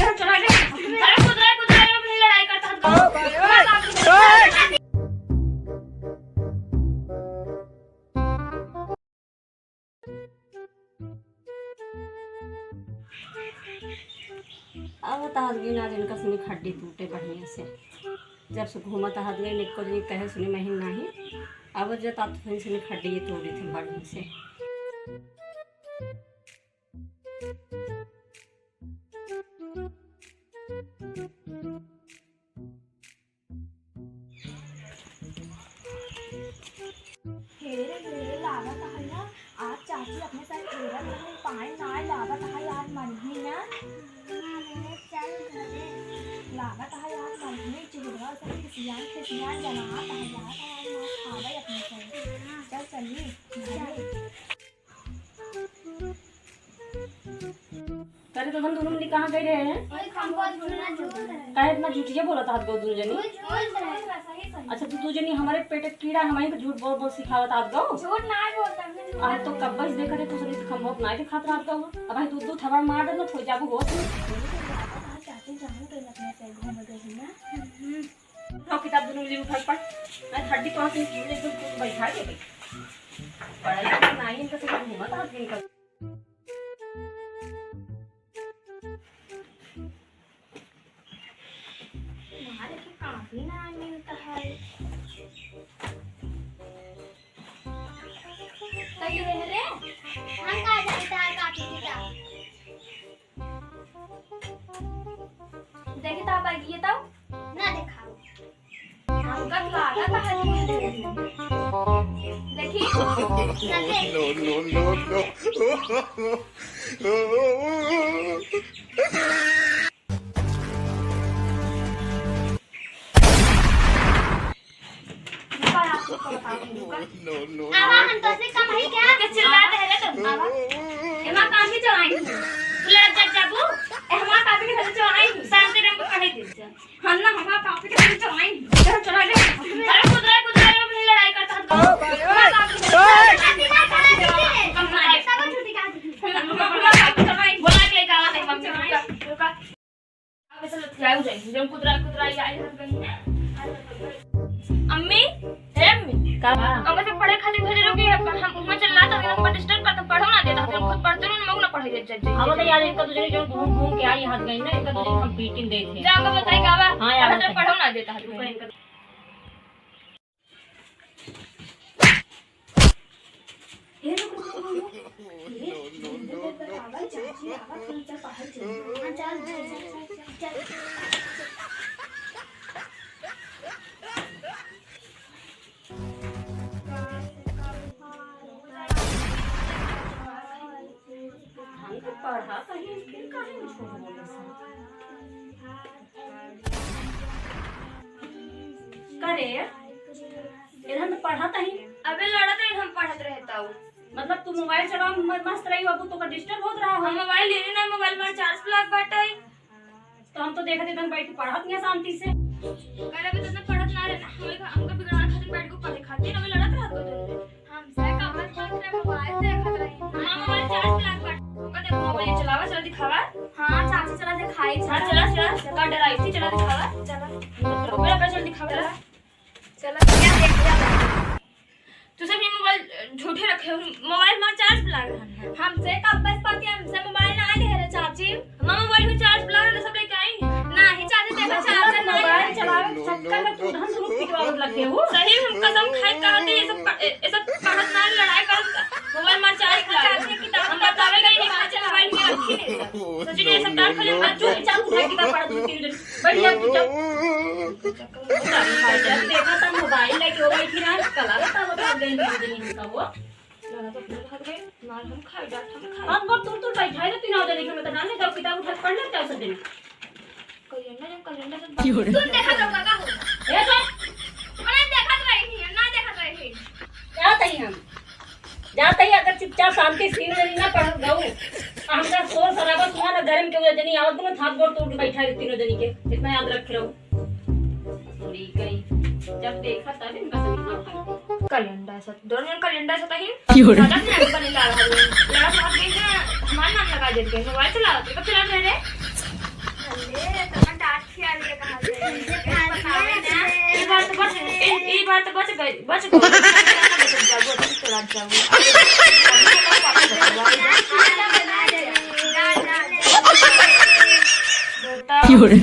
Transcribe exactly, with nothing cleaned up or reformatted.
चला ले। अरे कुदरा, कुदरा, ये अपनी लड़ाई करता है। अब तहत गिना जिनका सुनी खड्डी टूटे बढ़िया से। जब से घूमत तहत गई, निको जी कहे सुनी महीन नाही। अब जब तात सुनी सुनी खड्डी ये तोड़ी थे बढ़िया से। हेरे, हेरे, लागत है ना, आज चाची अपने साथ खेलत रहे, पाए ना लागत है आज मरही ना। लागत है आज मरही, चेहरा से खिसियान, खिसियान जनात है, लागत है आज मार खावे अपने साथ। चल, चली, चल। अरे तो हम दोनों मिली कहाँ गए रहे हैं? वही खंभा झूलना झूल रहे हैं। काहे इतना झूठिया बोलत हाथ गो दोनों जनी? झूल रहे हैं। अच्छा, तू दू जनी हमारे पेट के कीड़ा, हमारे को झूठ बोल बोल सिखावत हाथ गो। झूठ ना बोलता, हमने झूठ आज तो कब्बे से देखत है, तू सनी खंभा ना दिखात हाथ गो। अब भाई तू दू थप्पड़ मार दे ना, थो जाबू होश में। चाची जान के अपने से घूम गई ना। उठाओ किताब दोनों मिली उठा पढ़। मैं थर्टी पाँच में क्यों एकदम तू बैठा के भाई। पढ़ाई तो ना ही इनका सब घूमत हाथ इनका। हमारे तो कापी ना मिलता है। तो ये रह रे, हम का जानता है कापी किताब? देखी तो आप आइए तो। ना देखाओ। हमका तो लागत है। देखी। ना देख। No, no, no, no। रुका, आपको बताओ, रुका। No, no, no। आवा, हम तो से कम है क्या? के चिल्ला दे रे तुम। आवा। एमा काफी चढ़ाई। तू लड़ जा जाबू। ए, हमार काफी के घर चढ़ाई। शांति रंग को कहे दे जा। हम ना हमार काफी के घर चढ़ाई। चल, चढ़ा ले। अरे, कुदरा, कुदरा, ये अपनी लड़ाई करता है। हमार काफी के घर चढ़ाई। कम ना है। सब छुट्टी का। हमार काफी चढ़ाई। बोला के लेके आवा, हम चढ़ाई। रुका। अब ऐसे लतियाऊ जाई, जब कुतरा, कुतरा आई, आई हर गई। अम्मी, हे अम्मी। का बा? अब ऐसे पढ़े खातिर भेजे रहो कि हम, हम वहाँ चल रहा था, हमको disturb करता, पढ़ो ना देता, हम खुद पढ़ते रहो, मग ना पढ़े देते, जाइए। अब तो यार, इनका दूसरे जो घूम, घूम के आई, हट गई ना, इनका दूसरे हम beating देते हैं। जा, हमको बताई का बा? हाँ यार, अब तो बताई। पढ़ो ना देता, रुको, इनका ए, रुक, रुक, रुक, रुक। ए, No, no, no, no। चाची आवत, हम सब बाहर चल। हाँ, चल, चल, चल, चल, चल। हमको पढ़ा कहीं, फिर काहे झूठ बोले सब? करे, इधर में पढ़त ही। अबे लड़त रही, हम पढ़त रहे ताऊ। मतलब तू mobile चलावा म-, मस्त रही बाबू, तो का disturb होत रहा हो? हम mobile लेने ना, mobile में charge plug बाटे। तो हम तो देखत इधर बैठ के पढ़त नहीं शांति से। करे अबे तो इतना पढ़त ना रहे ना, हम एक, हमका बिगड़ावे खातिर बैठ के पढ़े खातिर, अबे लड़त रहत हो तुम। हमसे का बस बात रहे, mobile देखत रही। हाँ, mobile charge plug बाटे। ओका देखो, mobile चलावा, चला दिखावा। हाँ, चाची चला दिखाई, हाँ, चला, चला, चला, डराई थी, चला दिखावा। चला। तो मेरा पैसा दिखावा, चला। चला, क्या देख लिया? तू सब ये mobile, अ, झूठे रखे हो। Mobile में charge पे लगा है। हमसे कब बस पाती, हमसे mobile ना आए रहे चाची। हमारा mobile में charge पे लगा है, सब लेके आई। नहीं चाची, देखो charge नहीं है। Mobile चलावे के चक्कर में तू धन धुन पिटवावत लगे हो। सही में हम कसम खाए कहा थी, ये सब प-, ए-, ये सब पढ़त ना, लड़ाई करत, mobile में charge पे लगा है। चाची किताब हम बतावे गई नहीं, चाची mobile में रखी नहीं। सोची नहीं, ये सब डाल खोले, चुपचाप उठा किताब पढ़त दो तीन दिन। बैठ जा, चुपचाप। देखा था mobile लेके वो बैठी रहा, कला का था, वो भाग गई, दो दिन का वो। लगा तो अपने भाग गए, मार हम खाए, डांट हम खाए। हम बहुत दूर दूर बैठा है, तीनों जने के, मतलब, ना, जब किताब उठा के पढ़ लेते हैं उस दिन। कैलेंडर, जब कैलेंडर से क्यों रे? तुम देखा तो का हो? ए, तो? अरे, देखा तो रही है, ना देखा तो रही। क्या कही हम? जाते ही अगर चुपचाप शांति से तीनों जनी ना पढ़ गऊ, आ हमका शोर शराबा सुना ना, घर में केहू जनी आवत ना, हाथ गोड़ तोड़ के बैठा है तीनों जनी के, इतना याद रख रहो। सुनी गई, जब देखा तब इनका सभी ना पढ़। कैलेंडर से, दोनों जन कैलेंडर से कहीं क्यों रे? गलत नहीं बने ला रहा है। लड़ा भाग गई है, हमारा नाम लगा देते हैं, mobile चला रहे, कब चला रहे रे? बच गई, बच गई। बच जाओ, बच के रात जाओ। क्यों रे?